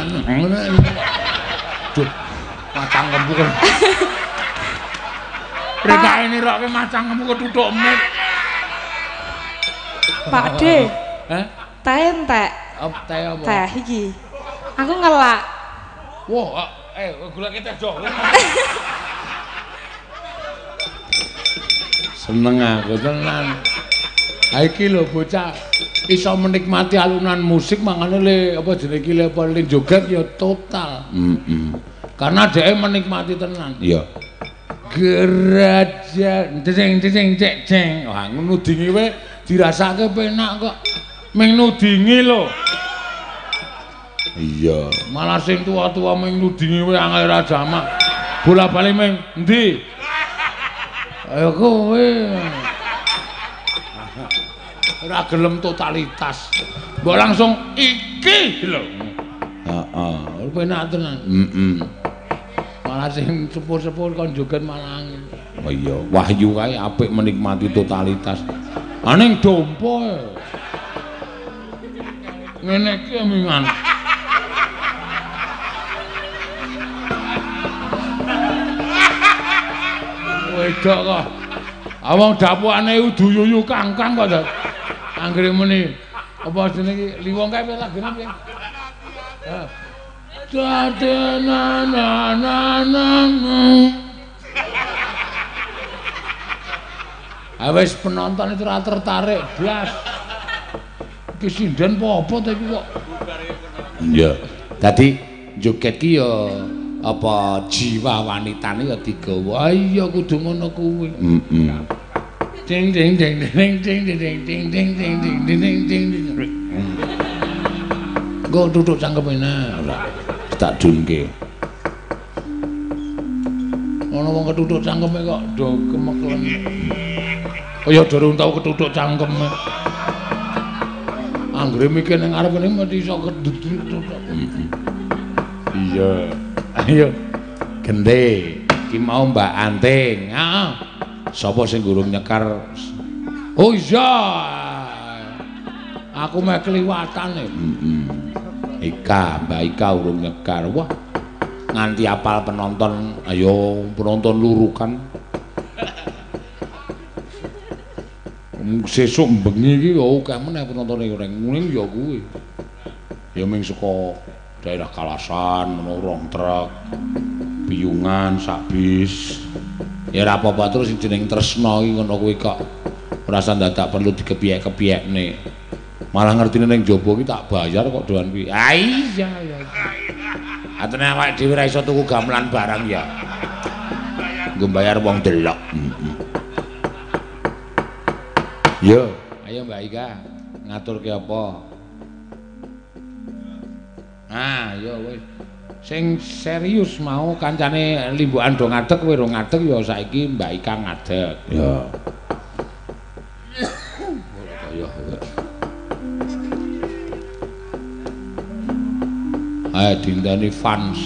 Duh, macangkemku kan. Rekae nirokke macangkemku ketuthuk muk. Pak De. Hah? Teh entek. Teh apa? Teh iki. Aku ngelak. Wah, golek teh do. Seneng aku tenan. Ha iki lho bocah iso menikmati alunan musik mangane le apa jenenge iki le apa le joget ya total. Heeh. Karena dhek menikmati tenan. Iya. Geraja ceng ceng cek ceng. Wah nudingi wae dirasake penak kok. Ming nudingi lho. Iya, malah sing tua-tua ming nudingi wae angel ra jamak. Bola-bali ming endi? Ayo kowe. Ora gelem totalitas. Mbok langsung iki lho. Heeh, penak tenan. Heeh. Malah sing sepuh-sepuh kon joget malah angel. Oh iya, Wahyu kae apik menikmati totalitas. Aning dompo. Ngene iki mingan. Wedok kok. Wong dapukane udu yuyu kangkang kok. Anggere muni apa jenenge iki liwong kae lagune piye? Heeh. Na na na na. Wis penonton itu ora tertarik blas. Iki sinden apa ta iki kok? Iya. Dadi joget ki ya apa jiwa wanitane ya digawa. Iya kudu ngono kuwi. Heeh. Ding ding ding ding ding ding ding ding ding ding ding ding ding. Engko tutuk cangkeme nah ora tak dunke. Ana wong ketutuk cangkeme kok do kemeklen. Kaya durung tau ketutuk cangkeme. Anggere mikir ning arep ngene mesti iso ketutuk. Iya. Ayo gente iki mau Mbak Anting. Heeh. Sapa sing gurung nyekar? Oh iya. Aku meh kliwatan e. Heeh. Ika, Mbak Ika urung nyekar. Wah. Nganti apal penonton, ayo penonton lurukan. Sesuk bengi iki ya akeh meneh penontone reng ngene ya kuwi. Ya ming saka daerah Kalasan, ngono rong truk, Piyungan, sak bis. Ya ora apa-apa terus sing jeneng tresna iki ngono kuwi kok ora usah dadak perlu dikepiyek-kepiyekne. Malah ngertine ning jaba iki tak bayar kok doan kuwi. Ah iya ya. Atene awake dhewe ora iso tuku gamelan barang ya. Nggo bayar wong delok. Yo, ayo Mbak Ika ngaturke apa? Ah, yo wis. Sing serius mau kancane limbukan do ngadeg kowe ro ngadeg ya saiki Mbak Ika ngadeg. Ya. Kaya. Ayo dinteni fans.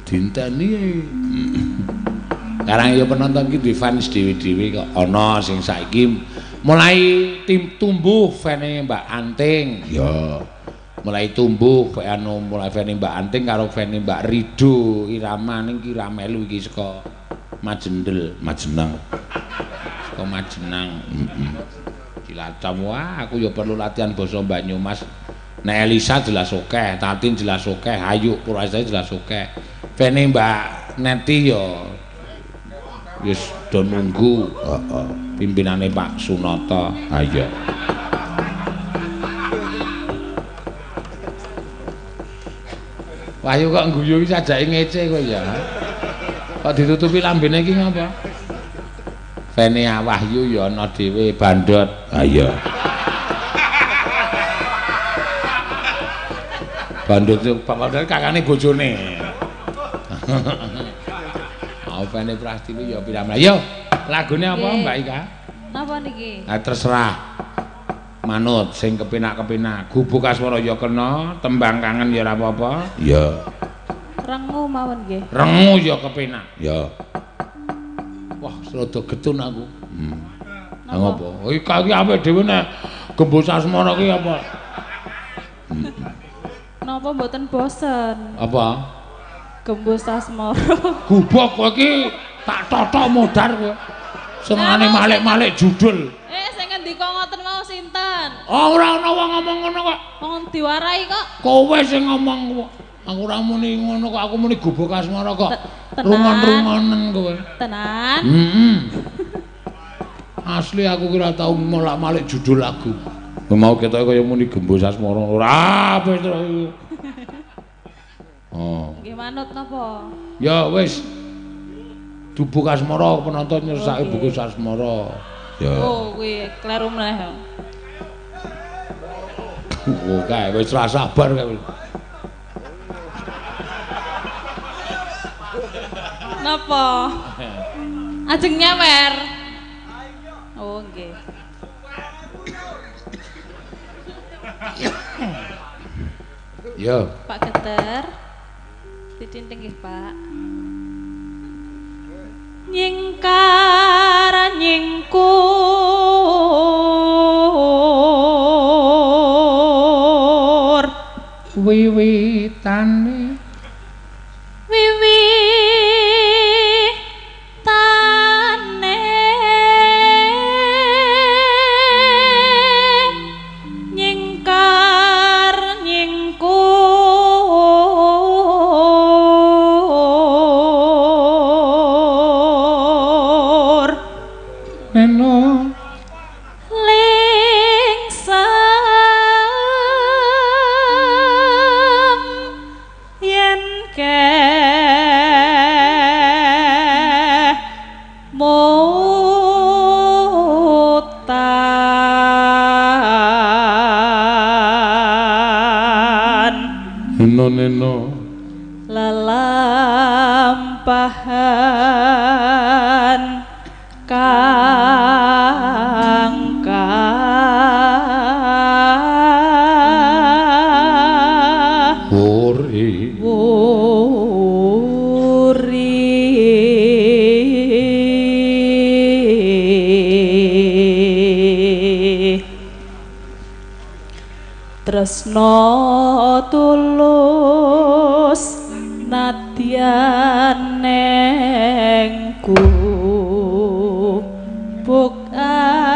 Dinteni. Sekarang ya penonton ki duwe fans dhewe-dhewe kok ana sing saiki mulai tim tumbuh fane Mbak Anting. Ya. Mulai tumbuh anu mulai fane Mbak Anting karo fane Mbak Rido Irama ning ki ra melu iki saka Majendel, Majenang. Saka Majenang. Heeh. Cilacap wah aku ya perlu latihan basa Banyumas. Nek Elisa jelas akeh, Tatin jelas akeh, Ayu Purwasari jelas akeh. Fane Mbak Neti ya wis do nunggu, heeh. Pimpinane Pak Sunoto. Ha iya. Wahyu kok ngguyu iki sajake ngece kowe ya. Kok ditutupi lambene iki ngapa? Fene Wahyu ya ana dhewe bandot. Ha iya. Bandot Pak Bandot kakane bojone. Fene Prastiwi ya pirang. Yo, lagune apa Mbak Ika? Napa niki? Ah terserah. Manut sing kepenak-kepenak. Gubuk Asmara ya kena, tembang kangen ya ora apa-apa. Iya. Rengu mawon nggih. Rengu ya kepenak. Ya. Wah, rada getun aku. Lha ngopo? Iki iki awake dhewe nek Gembus Asmara ki apa? Napa mboten bosen? Apa? Gembus Asmara. Gubok kowe iki tak totok modar kowe. Senengane malik-malik judul. Sing ngendika ngoten mau sinten? Oh, ora ana wong ngomong ngono kok. Wong diwarai kok. Kowe sing ngomong kok. Aku ora muni ngono kok, aku muni Gubuk Asmara kok. Rungon-rungonen kowe. Tenan. Heeh. Asli aku kira tau molak-malik judul lagu. Mau ketoke kaya muni Gembus Asmara ora Petro. Oh. Nggih manut napa? Ya wis. Gubuk Asmara penonton nyersake Buku Asmara. Ya. Oh, kuwi kleru meneh. Oh, kae wis ora sabar kae. Napa? Ajeng nyewer. Oh, nggih. Ya. Pak Geter. Ditinting nggih, Pak. Nyingkar nyingkur wiwitane wiwitane nyingkar nyingkur neno lingsem yen ke mutan neno neno lelampahan kang wuri wuri tresno tulus nadyan neng gubuk asmara.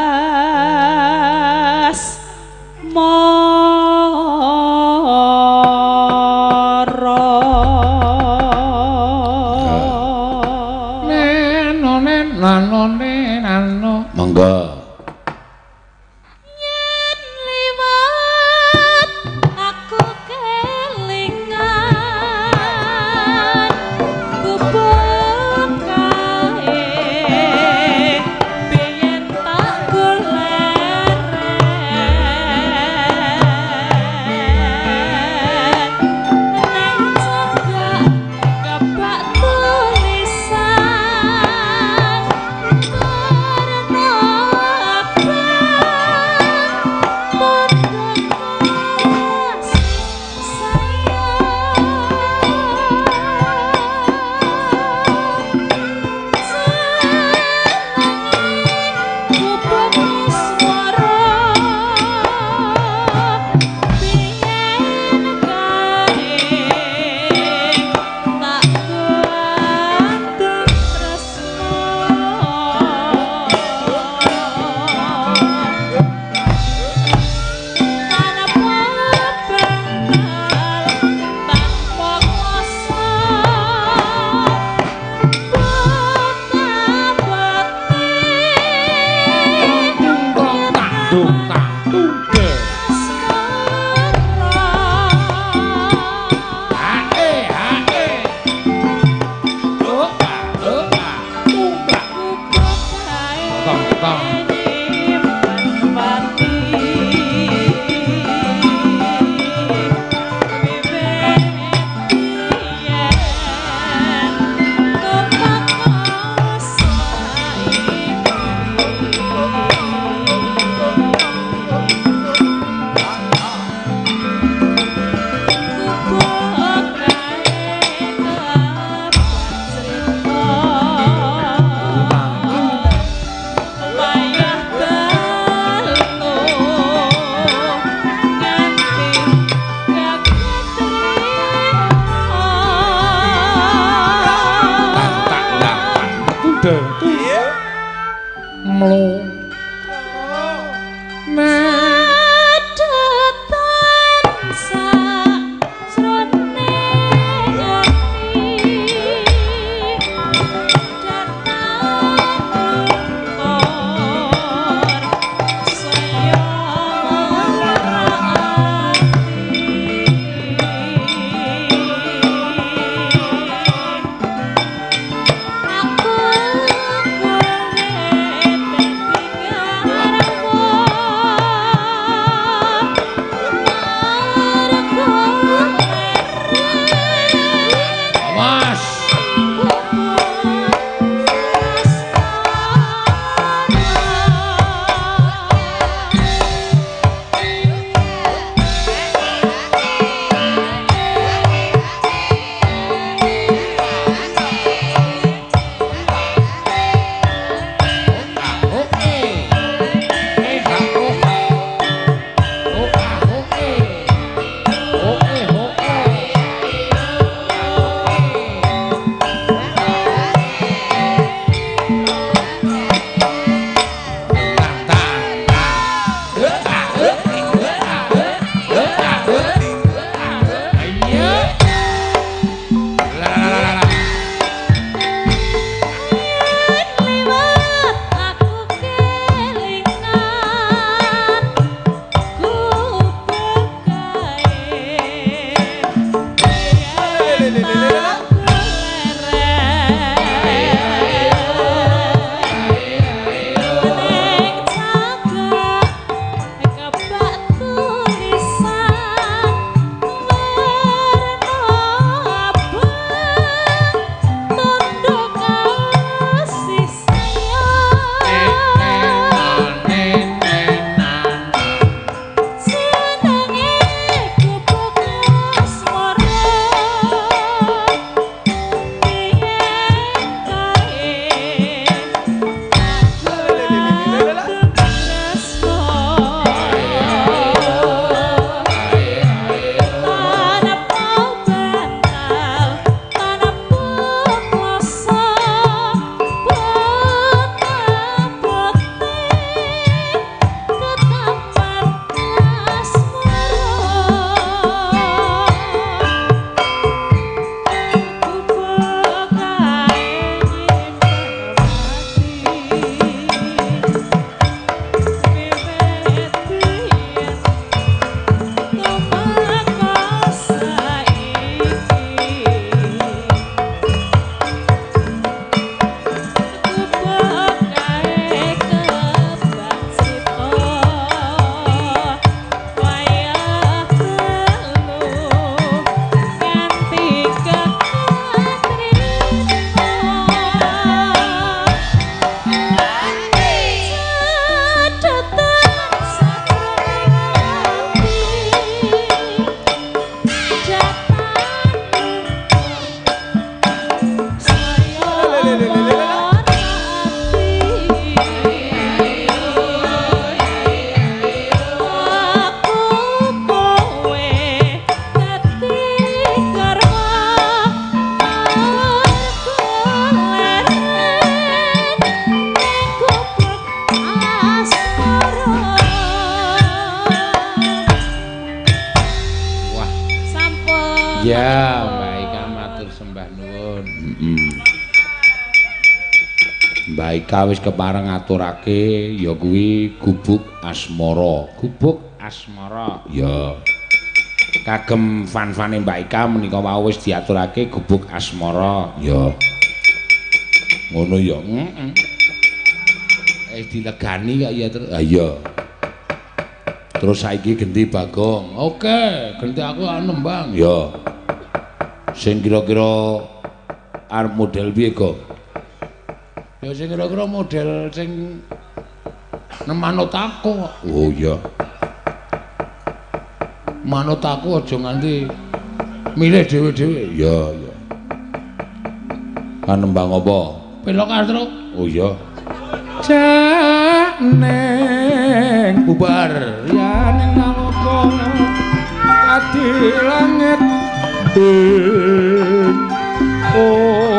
Neno neno neno monggo. Yen liwat aku kelingan gubuk kae biyen tak goleren neng cagak kebak tulisan karena Ya, Mbak Ika matur sembah nuwun. Mbak Ika wis kepareng ngaturake ya kuwi Gubuk Asmara. Gubuk Asmara. Ya. Kagem fan-fane Mbak Ika menika wau wis diaturake Gubuk Asmara. Ya. Ngono ya. Heeh. Wis dilegani kok ya terus. Ha iya. Terus saiki genti Bagong. Oke, genti aku nembang. Ya. Sing kira-kira arep model piye, Gong? Ya sing kira-kira model sing manut aku. Oh iya. Manut aku aja nganti milih dhewe-dhewe. Ya, ya. Kan nembang apa? Pelok Katruk. Oh iya. Janeng bubar ya ning naloka kadi langit oh.